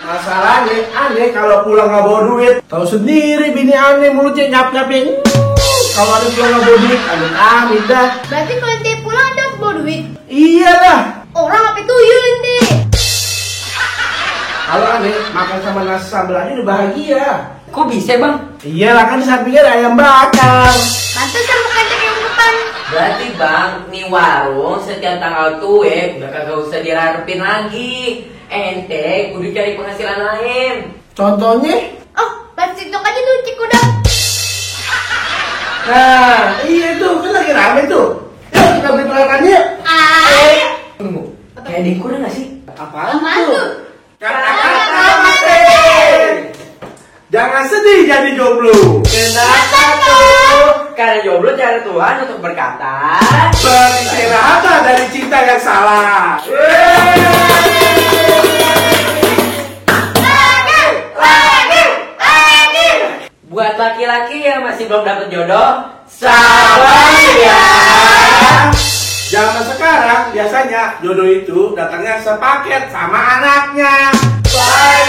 Masalahnya aneh kalau pulang nggak bawa duit. Tahu sendiri bini aneh mulutnya nyap-nyapin. Kalau ada pulang nggak bawa duit, amit dah. Berarti kalau ente pulang ada bawa duit? Iyalah. Orang apa tuyul ente? Kalau aneh makan sama nasi sambal aja udah bahagia. Kok bisa bang? Iyalah kan di sampingnya ada ayam bakar. Pantesan bukan cek yang depan. Berarti bang, nih warung setiap tanggal tuh udah kagak usah dirarepin lagi. Ente kudu cari penghasilan lain. Contohnya? Oh, pas TikTok aja tuh Cikudang. Nah, iya tuh, kan lagi rame tuh. Yuk kita beli peralatannya. Tunggu, kayak di kurang gak sih? Apaan Apaan tuh? tuh? Kata-kata mati. Jangan sedih jadi jomblo. Kenapa tuh? Karena jomblo cara Tuhan untuk berkata Beristirahatlah dari cinta yang salah. buat laki-laki yang masih belum dapet jodoh, sabar ya. Zaman sekarang biasanya jodoh itu datangnya sepaket sama anaknya. Coy.